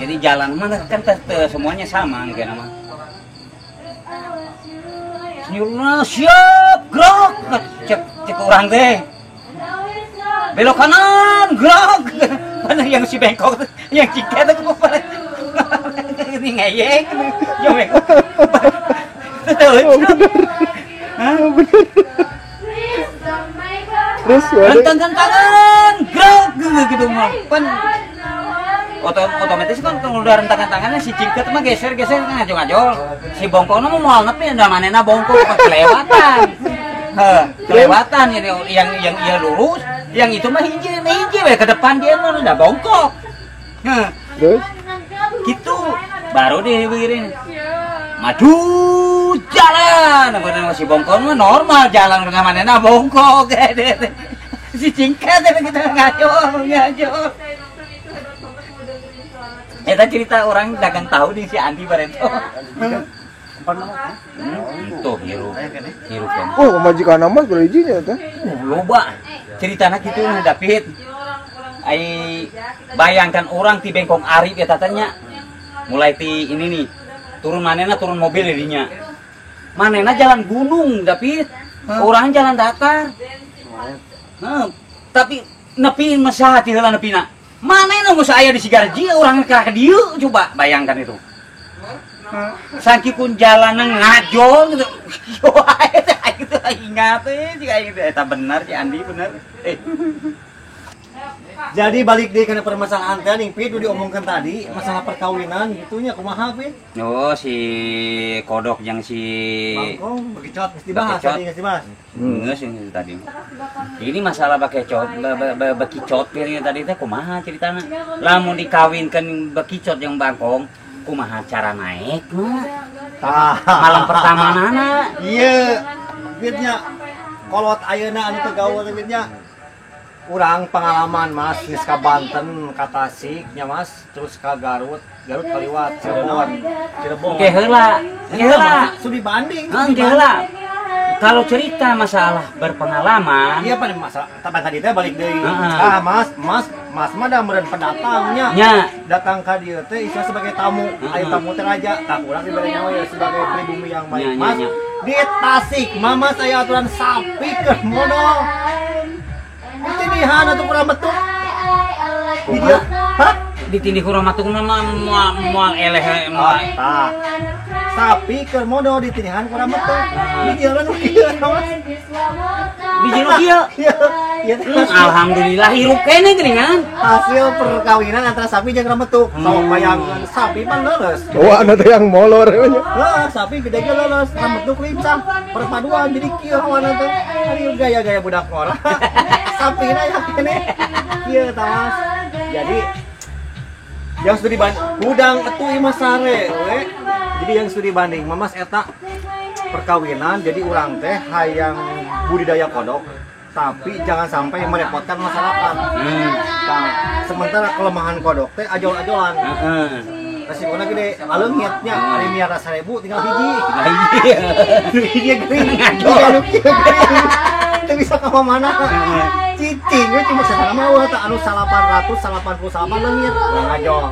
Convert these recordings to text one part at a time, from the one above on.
Jadi jalan mana kan semuanya sama kayak nama. Sinyalna siap, gerak, cek cek orang teh. Belok kanan, gerak. Mana yang si bengkok, yang ciket aku pada ini ngeyek, yang bengkok. Tuh, Hah? Bener. Terus ya. Rentangkan tangan, gerak gitu mah. Pan otomatis kan kalau udah rentakan tangannya si cingket mah geser-geser kan ngajol-ngajol. Si bongkoknya mau moal nepi da manehna bongkok kelewatan. Heh, kelewatan ini yang ia lurus, yang itu mah hiji hiji we ke depan, dia mah udah bongkok. Heh, Terus? Gitu baru dia begini, maju jalan. Nah, si bongkok mah normal jalan dengan manehna bongkok, si cingket gitu ngajol ngajol. Eta cerita orang dagang tahu nih, si Andi Barento. Tuh hirup hirup kan. Oh, majikan mah sebelah izinnya teh. Loba ceritana gitu nah, David. Ai bayangkan orang ti Bengkong Arif ya tatanya. Mulai ti ini nih. Turun manena turun mobil dinya. Manena jalan gunung, David. Orang jalan datar. Nah, tapi nepi masa hati heula nepina. Manena geus aya di Sigarji, urang ka dieu, coba bayangkan itu. Saking kun jalanan ngajol gitu. Itu ingat eh jika aing teh eta bener, si Andi bener. Eh. Jadi balik deh karena permasalahan teh ning Pit, udah diomongkan tadi masalah perkawinan gitunya kumaha, Pit? Oh, si kodok yang si Bangkong, bekicot geus dibahas Bekicot. Tadi geus dibahas. Geus yang itu tadi. Ini masalah bekecot, bekicot ini tadi teh kumaha ceritana? Lamun dikawinkan bekicot yang bangkong, kumaha cara naik mah? Tah. Malam pertama nana. Iya, Pitnya kolot ayeuna anu teu gaul teh, Pitnya. Urang pengalaman, Mas, geus ka Banten, ka Tasik nya, Mas, terus ka Garut, Garut kaliwat Cirebon. Cirebon. Oke heula, oke heula. Studi banding. Oke heula. Kalau cerita masalah berpengalaman, Iya, pada masa tapi tadi teh balik deui. Heeh. Ah, Mas, Mas, Mas mah da meureun pendatangnya. Nya. Datang ka dieu teh istilah sebagai tamu, Heeh. aya tamu teh raja. Tah, urang dibere nyawa ya sebagai pribumi yang baik. Nya, nya, Mas, nya. di Tasik mama saya aturan sapi keur modol. Ditindihan atuh kurang betul. Di dieu. Hah? Ditindih ku matuk mah moal moal eleh moal. Ah, tah. Sapi keur modol ditindihan kurang betul. Di dieu nu kieu, Mas. Di jero kieu. Iya, iya. Alhamdulillah hirup keneh geuningan. Hasil perkawinan antara sapi jeung remetuk. Sok bayangkeun, sapi mah leuleus. Oh, anu teh yang molor nya. Heeh, sapi gede ge leuleus, remetuk lincah. Perpaduan jadi kieu hawana teh. Ari gaya-gaya budak ngora. Sapina ya keneh. Kieu tah, Mas. Jadi yang studi banding udang etu imah sare we. Jadi yang studi banding Mamas eta perkawinan, jadi urang teh hayang budidaya kodok tapi jangan sampai merepotkan masyarakat. Nah, sementara kelemahan kodok teh ajol-ajolan. Resikonya gede, aleungitnya, ari miara 1000 tinggal hiji. Iya. Hiji gering, Ngajol. anu kieu gering. Teu bisa ka mana. Cicing we cuma satana mah eueuh tah anu 888 leungit, urang ngajol.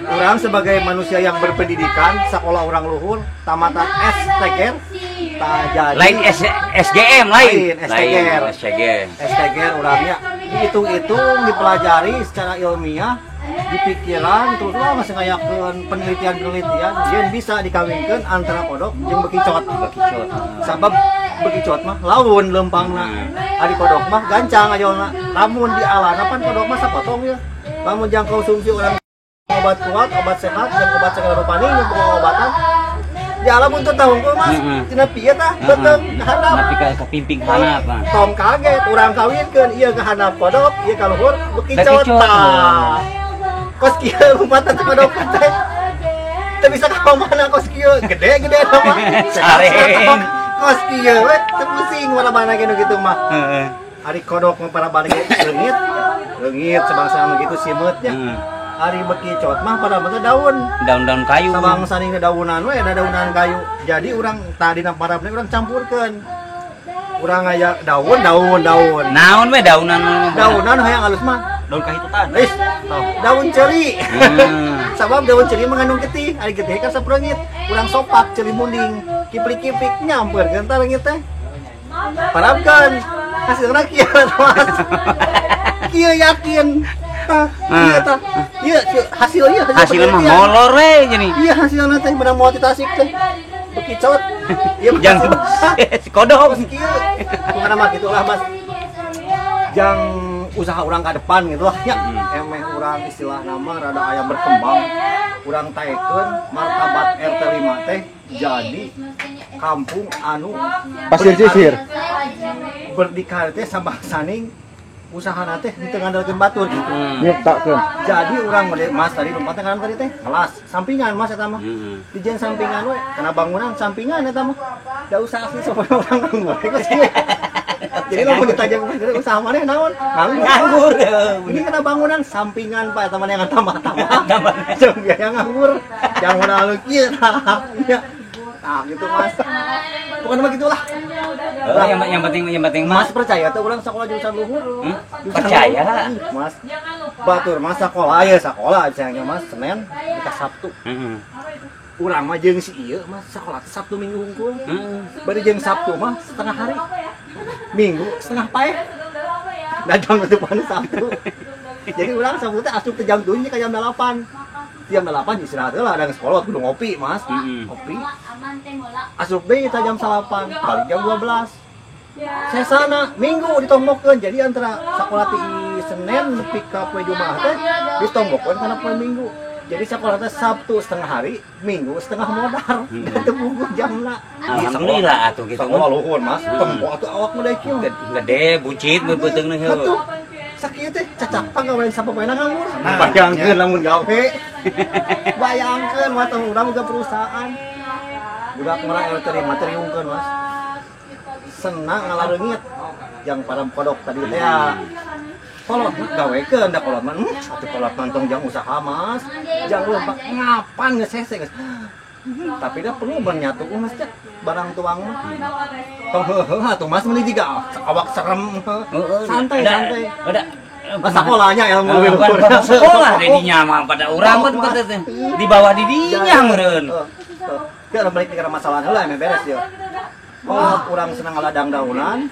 Urang sebagai manusia yang berpendidikan, sekolah orang luhur, tamatan STGR, tak jadi. Lain S SGM lain. Lain, STGR. Lain, STGR. STGR orangnya dihitung-hitung, dipelajari secara ilmiah, di pikiran terus lah masih ngayakeun penelitian-penelitian yen bisa dikawinkeun antara kodok jeung bekicot. Bekicot. Sabab bekicot mah laun lempangna, ari kodok mah gancang ajolna. Lamun di alana pan kodok mah sapotong ya, lamun jang konsumsi orang obat kuat, obat sehat, dan obat segala rupani yang pengobatan di alam untuk tahun Mas. Tina pieu tah beuteung ka handap. Tapi ke pimping handap mah. Tong kaget, urang kawinkeun ieu ka handap kodok, ieu ka luhur bekicot Bekicot. Tah. Kos kieu lompatan teh kodok teh. Teu bisa ka mana kos kieu, gede-gede eta mah. Sareng. Kos kieu we teu pusing mana-mana ge nu kitu mah. Ari kodok mah para balik leungit, leungit sebangsa anu kitu simeutnya. Ari bekicot mah pada mah daun. Daun-daun kayu. Sabangsa ning daunan we, ada daunan kayu. Jadi urang tadi na para urang campurkeun. Urang aya daun, daun, daun. Naon we daunan? Daunan hayang alus mah. Daun kahitutan. Wis, daun ceuli. Sabab daun ceuli mengandung getih, ari getih kan sapreungit. Urang sopak ceuli munding, kiplik-kiplik nyampeurkeun tah leungit teh. Parabkeun. Hasilna kieu, Mas. Kieu yakin. Tah, ieu tah. Ieu hasil ieu Hasilnya mah molor we gini. Iya hasilna teh menang moal ti Tasik teh. Bekicot. Ieu Jangan si kodok. Kieu. Kumaha mah kitu lah, Mas. Jang usaha urang ka depan gitu lah ya. Emeh urang istilah nama rada aya berkembang. Urang taekeun martabat RT 5 teh jadi kampung anu Pasir sisir. Berdikari teh sabangsaning usahana teh henteu ngandalkeun batur gitu. Nyiptakeun. Jadi urang Mas tadi lompatna kanan tadi teh kelas sampingan Mas eta mah. Dijen sampingan we, kana bangunan sampingan eta mah. Da usaha asli supaya urang nganggur we. Jadi lamun ditanya ku usaha maneh naon? Nganggur. Ini kana bangunan sampingan Pak eta mah yang tambah-tambah. Jeung biaya nganggur. Yang mun anu kieu tah. Nah, gitu Mas. Pokoknya mah gitulah. Oh, yang penting Mas percaya tuh urang sekolah jurusan luhur? Percaya. Mas. Batur Mas sekolah ya sekolah misalnya Mas Senin ka Sabtu. Urang mah jeung si ieu Mas sekolah Sabtu Minggu hungkul. Bari jeung Sabtu mah setengah hari. Minggu setengah paeh. Dadang depan Sabtu. Jadi urang Sabtu teh asup ke jam 7 ka jam 8. Jam 8 istirahat lah ada sekolah kudu ngopi Mas. Ngopi. Asup deui ta jam 8, balik jam 12. Sesana Minggu ditombokeun. Jadi antara sekolah ti Senin nepi ka poe Jumaah teh ditombokeun kana poe Minggu. Jadi sekolah teh Sabtu setengah hari, Minggu setengah modal. Teu puguh jamna. Alhamdulillah atuh kitu. Sekolah luhur Mas, tempo atuh awak mah kieu. Gede buncit beuteungna heuh. Atuh sakieu teh cacak panggawean sapopoena nganggur. Bayangkeun lamun gawe. Bayangkeun mah teh urang boga perusahaan. Budak mah RT 5 teriungkeun Mas. Senang ngalareungit yang param kodok tadi teh ya. Kolot mah gawekeun da kolot mah atuh kolot mantong jang usaha Mas. Jang lompat ngapan geus hese geus. Tapi dah perlu bernyatu Mas teh barang tuang mah. Tong heuheuh atuh Mas meuni jiga awak serem. Santai santai. Udah Mas sekolahnya ilmu lebih luhur. Sekolah didinya mah pada urang mah di bawah didinya meureun. Teu balik ke masalah heula emeh beres ieu. Kolot urang senang ngaladang daunan.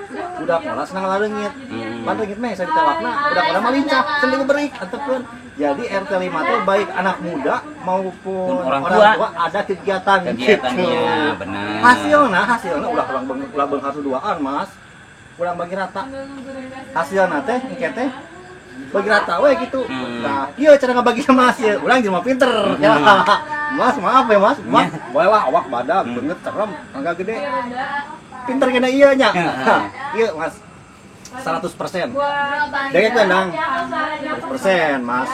Budak olah senang ngaleungit. Pan leungit mah saya ditewakna, budak olah mah lincah, seling berik antepkeun. Jadi RT 5 teh baik anak muda maupun orang tua ada kegiatan kegiatannya gitu. Benar. Hasilna ulah urang ulah beunghar duaan Mas. Urang bagi rata. Hasilna teh engke teh bagi rata we gitu. Nah, ieu cara ngabagi Mas ieu. Urang jelema pinter. Ya. Mas maaf ya Mas, Mas boleh lah awak badak beungeut serem, angga gede. Pinter kena iya nya. Iya Mas. 100%. Denge kendang. 100% Mas.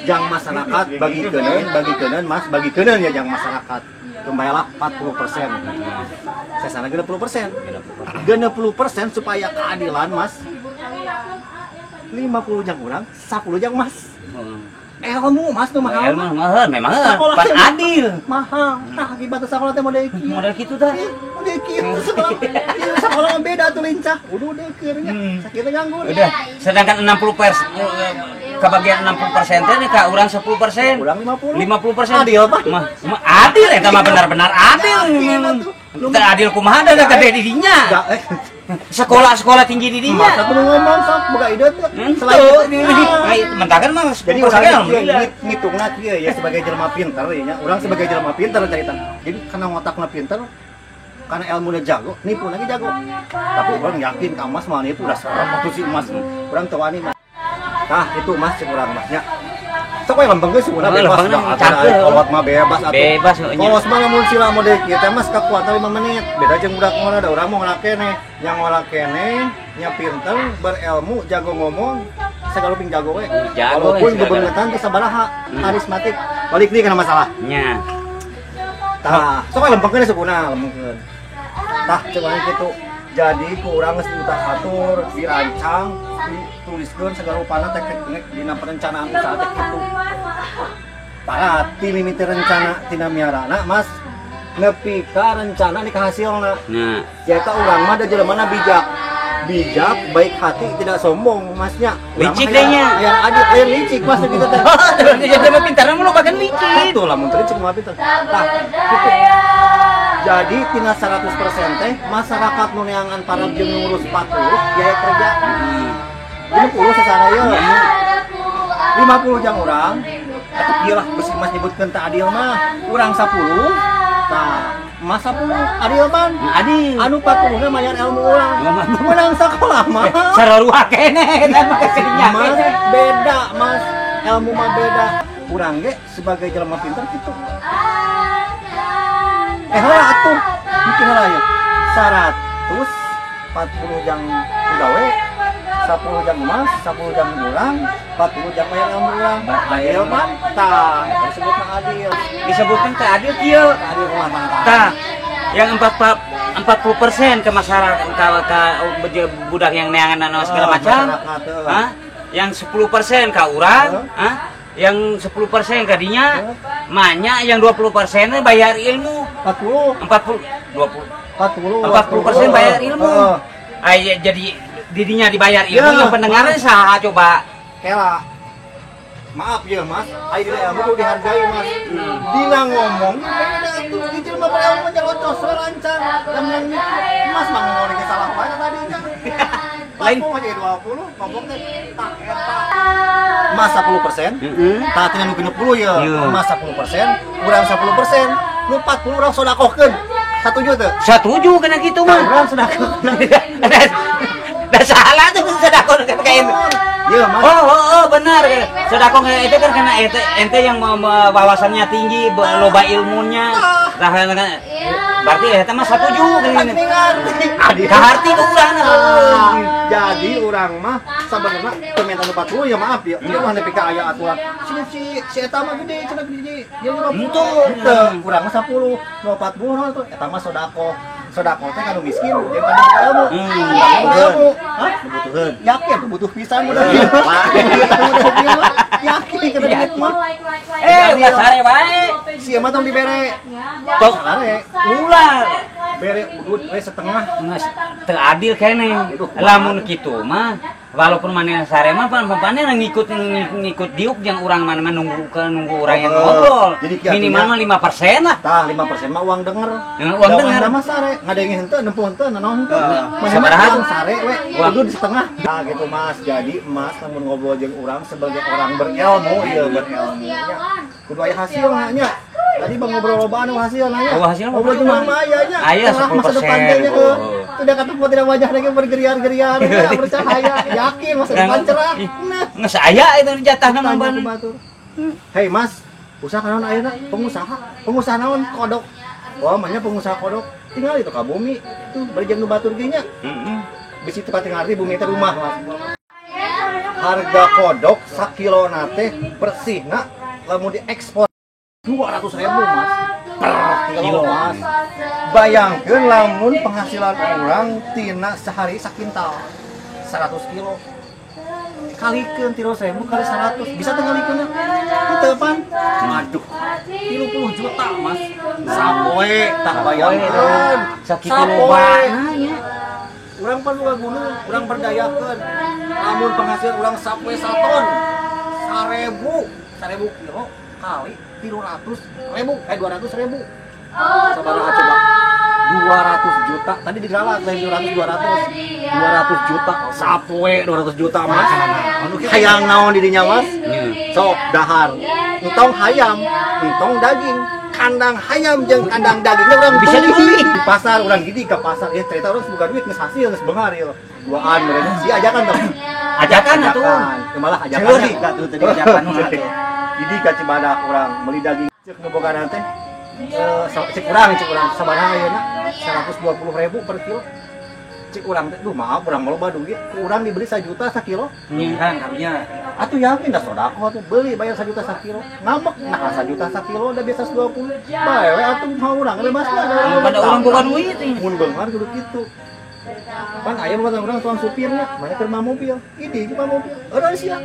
Jang masyarakat bagi keuneun Mas, bagi keuneun ya jang masyarakat. Kembayalah 40%. Sesana 60%. 60% supaya keadilan Mas. 50 jang urang, 10 jang Mas. Ilmu Mas tuh mahal. Ilmu mahal memang pas adil. Mahal. Tah akibat sekolah teh model kieu. Model kitu tah. Model kieu sekolah. Ieu sekolah mah beda tuh lincah. Udah udah keur nya. Sakieu nganggur. Udah. Sedangkan 60% kebagian 60% teh ka urang 10%. Urang 50. 50%. Adil Pak. Mah adil eta mah benar-benar adil. Teu adil kumaha da gede di dinya. Sekolah-sekolah tinggi di dinya. Masa perlu ngomong sok boga ide tuh. Selain itu, mentakan mah jadi urang ngitungna kieu ya sebagai jelema pinter ya nya. Urang sebagai jelema pinter cerita. Jadi karena otakna pinter, karena ilmunya jago, nipu lagi jago. Tapi urang yakin ka Mas mah nipu udah serem atuh si Mas. Urang teu wani Mas. Tah itu Mas cek urang Mas nya. Sok we lempeng geus sebenarnya bebas dah. Kolot mah bebas atuh. Bebas Kolot mah lamun sila model kieu teh Mas kakuatan 5 menit. Beda jeung budak ngora da urang mah ngora keneh. Nya ngora keneh, nya pinter, berilmu, jago ngomong, sagala ping jago we. Walaupun bebengetan teh sabaraha, karismatik. Balik deui kana masalah. Nya. Tah, sok we lempengkeun sukuna, lempengkeun. Tah, cek urang kitu. Jadi ku urang geus diutak-atur, dirancang, dituliskeun segala rupana teknik dina perencanaan usaha teh kitu. Parah ti mimiti rencana tina miarana Mas nepi ka rencana di kahasilna. Nya. Eta urang mah da jelemana bijak. Bijak, baik hati, tidak sombong masnya. Licik deh nya. Yang adil, yang licik mas gitu teh. Jadi mah pintar mah bagian licik. Betul lah, mun licik mah pintar. Tah, gitu. Jadi tina 100% teh masyarakat nu neangan parab jeung ngurus 40 biaya kerja. 60 sasana ieu. 50 jang urang. Atuh kieu lah besi mas nyebutkeun teu adil mah. Urang 10. Tah, mas 10 adil ban. Adil. Anu 40 na mayar ilmu urang. Menang sekolah mah. Sarua keneh eta mah keseninya. Mas beda mas, ilmu mah beda. Urang ge sebagai jelema pinter kitu. Heula atuh, mikir heula ya. 140 jang gawe, 10 jang emas, 10 jang urang, 40 jang bayar ilmu urang. Adil pan? Tah, disebutna adil. Disebutkan teh adil kieu. Adil kumaha tah? Tah, yang 40% ke masyarakat ke budak yang neangan anu segala macam. Hah? Yang 10% ka urang, hah? Yang 10% ka dinya, manya yang 20% bayar ilmu. 40 40 20 40 40% bayar ilmu. Ay, jadi didinya dibayar ilmu, ya, yang pendengarnya saha coba? Kela. Maaf ya mas, ai dina ilmu kudu dihargai mas. Dina ngomong beda atuh, di jelema berilmu nyelocos we lancar. Lamun mikir, mas mah ngomong ge salah wae tadi nya. Lain aja 20 ngomong teh tak eta. Mas 10%, tah tina nu 60 ya. Mas 10%, urang 10%, nu 40 urang sodakohkeun. Satuju teu? Satuju kana kitu mah. Urang sodakohkeun. Dah salah tuh sodakoh kayak itu. Iya, Mas. Oh, benar. Sodakoh itu kan karena ente yang wawasannya tinggi, loba ilmunya. Nah, berarti eta mah satuju kan. Kaharti ke urang. Jadi urang mah sabenerna teu minta 40 ya maaf ya. Ieu mah nepi ka aya aturan. Si eta mah gede, cenah gede. Dia 50. Teu, urang mah 10, nu 40 naon tuh eta mah sodakoh. Sodakoh teh kanu miskin, jeung kanu ilmu. Ilmu. Hah? Butuheun. Yakin butuh pisan udah. Yakin kana duit mah. Ulah sare wae. Sia mah tong dibere. Tok sare. Ulah. Bere udud we setengah. Geus teu adil keneh. Lamun kitu mah walaupun maneh sare mah pan maneh ngikut diuk jeung urang mana mah nunggu urang yang ngobrol. Minimal mah 5% lah. Tah 5% mah uang denger. Uang denger mah sare. Ngadenge henteu nempuh henteu nanaon henteu. Sabaraha sare we udud setengah. Nah gitu Mas. Jadi Mas lamun ngobrol jeung urang sebagai orang berilmu, ieu berilmu nya. Kudu aya hasilna nya. Tadi bang ngobrol lobaan hasil nanya. Oh, hasil ngobrol jeung mama aya nya. Aya 10%. Masa depan teh nya tidak ketemu tidak wajah lagi bergeriar-geriar, bercahaya, yakin masa depan cerah. Nah, geus aya itu jatahna mah ban. Hei Mas, usaha naon ayeuna? Pengusaha. Pengusaha naon? Kodok. Wah, mah pengusaha kodok. Tinggal itu ka bumi. Tuh bari jeung nu batur ge nya. Heeh. Bisi teu katingali bumi teh rumah, Mas. Harga kodok sakilona teh bersihna lamun diekspor 200.000 Mas per kilo Mas. Bayangkeun lamun penghasilan orang tina sehari sakintal 100 kilo. Kalikeun 300.000 kali 100 bisa teu ngalikeunna? Teu pan. Aduh, 30 juta Mas. Sapoe tah bayangkeun. Sakitu lobana nya. Urang pan boga gunung, urang berdayakeun. Lamun penghasilan urang sapoe saton 1000 kilo kali 300.000, 200.000. Sabaraha coba? 200 juta. Tadi diralat lain 200 200 juta. Sapoe 200 juta Mas. Hayang naon di dinya Mas? Sok dahar. Entong hayam, entong daging. Kandang hayam jeung kandang dagingnya urang bisa dibeli di pasar, urang gidi ke pasar. Ya cerita urang boga duit geus hasil geus beunghar ieu. Duaan mereka si ajakan toh. Ajakan atuh. Malah ajakan. Ceuri atuh tadi ajakan mah atuh. Jadi ka Cibadak urang meuli daging cek nu boga teh cek urang sabaraha ayeuna 120.000 per kilo. Cek urang teh duh maaf urang loba duit, ku urang dibeli 1 juta sakilo. Kan karunya. Atuh yakin dah sodako atuh beli bayar 1 juta sakilo. Ngambek nah 1 juta sakilo udah biasa 120. Bae we atuh mau urang bebasna. Pada urang boga duit. Mun beunghar kudu kitu. Pan aya mah urang tuang supirnya, mana keur mah mobil. Idi mah mobil. Eureun sia.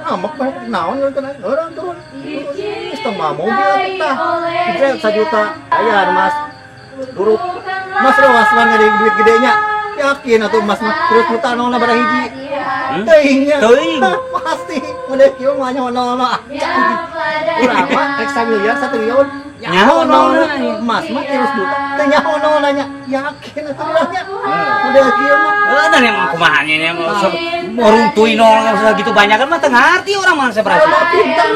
Ngambek bae naon urang urang turun. Geus teu mah mobil tah. Dibere 1 juta. Bayar Mas. Duruk. Mas rawas man ngade duit gedenya. Yakin atuh emas mah terus juta nolna bara hiji. Teuing nya. Teuing. Pasti model kieu mah nyaho nolna. Urang mah rek samiliar 1 triliun. Nyaho nolna. Emas mah 3 juta. Teu nyaho nolna nya. Yakin atuh urang nya. Model kieu mah. Heuh dan emang kumaha nya moruntuy nol segitu banyak kan mah teu ngarti urang mah seberapa.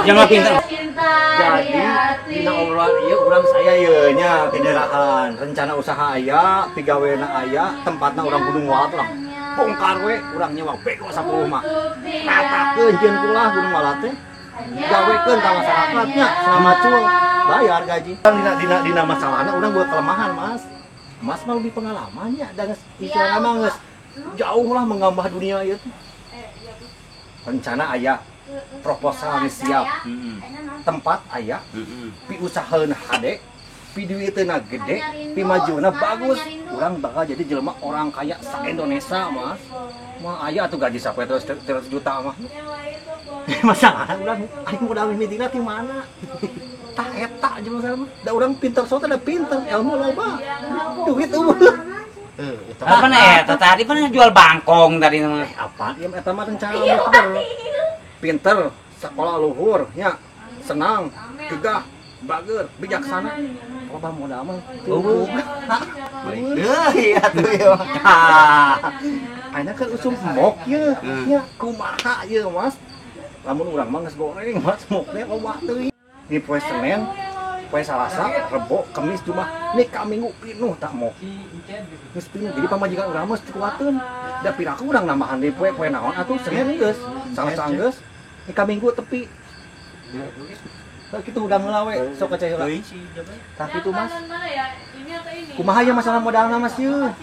Yang mah pinter. Jadi dina obrolan ieu urang saya ieu nya tiderahan rencana usaha aya, pigawena aya, tempatna urang Gunung Walat urang bongkar we, urang nyewa bego 10 mah. Ratakeun jeung kulah Gunung Walat teh. Gawekeun ka masyarakatnya selama cul bayar gaji. Dina dina masalahna urang buat kelemahan, Mas. Mas mah lebih pengalamannya dan istilahna mah geus jauh lah menggambah dunia ieu teh. Rencana aya, proposal geus siap. Tempat aya, pi usahaeun hade, pi duiteuna gede, pi majuna bagus. Urang bakal jadi jelema orang kaya sa-Indonesia, Mas. Mah aya atuh gaji sampai 300 juta mah. Masalah urang aing modal mimitina ti mana? Tah eta jelema saya mah. Da urang pinter sote da pinter, ilmu loba. Duit eueuh. Apa nih eta tadi pan jual bangkong tadi mah. Apa? Ieu eta mah rencana pinter. Pinter, sekolah luhur nya, senang, gegah, bager, bijaksana. Loba modal mah teu. Balik deui atuh ieu. Ayeuna kan usum mok ye, nya kumaha ye Mas. Lamun urang mah geus goreng Mas, mok teh loba teuing. Di poe Senin, poe Salasa, Rebo, Kemis, Jumat, nih ka Minggu pinuh tak mok. Geus pinuh, jadi pamajikan urang mah kuateun. Da piraku urang nambahan deui poe-poe naon atuh Senin geus, Salasa geus, nih ka Minggu tepi. Tah kitu urang heula we, sok kacai heula. Tah kitu Mas. Kumaha ya masalah modalna Mas yeuh?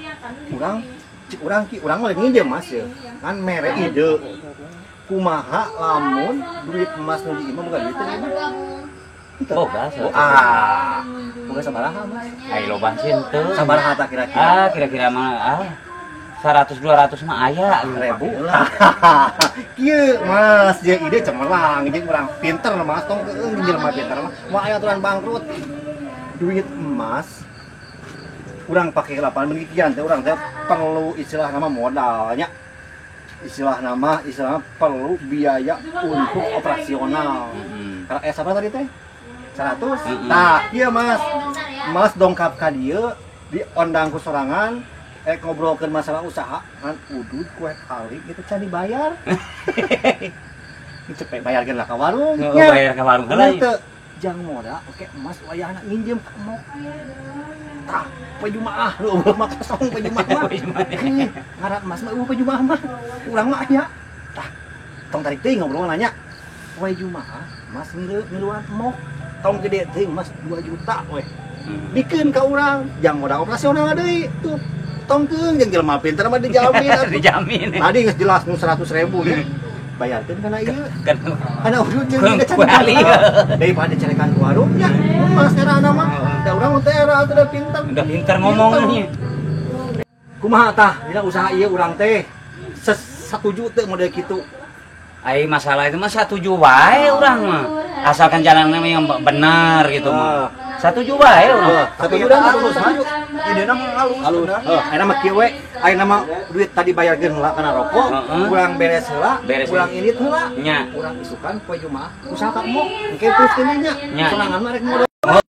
Urang cik urang ki urang mah nginjem Mas yeuh. Kan mere ide. Kumaha lamun duit emas nu di imah boga duit teh imah? Boga. Ah. Boga sabaraha Mas? Ai loba sih henteu. Sabaraha tah kira-kira? Ah, kira-kira mah 100 200 mah aya ribu lah. Kieu Mas, dia ide cemerlang, jeung urang pinter Mas, tong keung jelema pinter mah. Moal aya aturan bangkrut. Duit emas urang pake lapangan demikian teh urang teh perlu istilah nama modalnya. Istilah nama perlu biaya untuk operasional. Karena siapa tadi teh? 100. Nah, iya Mas. Mas dongkap ka dieu diondang ku sorangan ngobrolkeun masalah usaha ngan udud kue kali gitu can dibayar. Cepet bayarkeun lah ka warung. Oh, bayar ka warung heula. Teu jang modal oke Mas wayahna nginjem ka emok. Tah, poe Jumaah lu mah kosong poe Jumaah mah. Ngaran Mas mah poe Jumaah mah. Urang mah aya. Tah, tong tarik teuing ngobrol nanya. Poe Jumaah Mas ngiluan emok. Tong gede teuing Mas 2 juta weh. Bikeun ka urang jang modal operasional deui tuh. Tong keung jeung jelema pinter mah dijamin. Dijamin. Tadi geus jelas nu 100.000 nya. Bayarkeun kana ieu. Kana udud jeung can daripada cerekan ku warung nya. Mas era mah da urang teh era atuh da pinter. Udah pinter ngomongnya. Kumaha tah dina usaha ieu urang teh satuju teu model kitu. Ai masalah itu mah satuju wae urang mah. Asalkan jalannya yang benar gitu mah. Satuju wae urang. Satuju dan satuju. Idena mah halus. Heuh, ayeuna mah kieu we. Ayeuna mah duit tadi bayarkeun heula kana rokok, urang beres heula, urang indit heula. Nya. Urang isukan poe Jumaah usaha ka emok. Engke terus keun nya. Sorangan mah rek modal.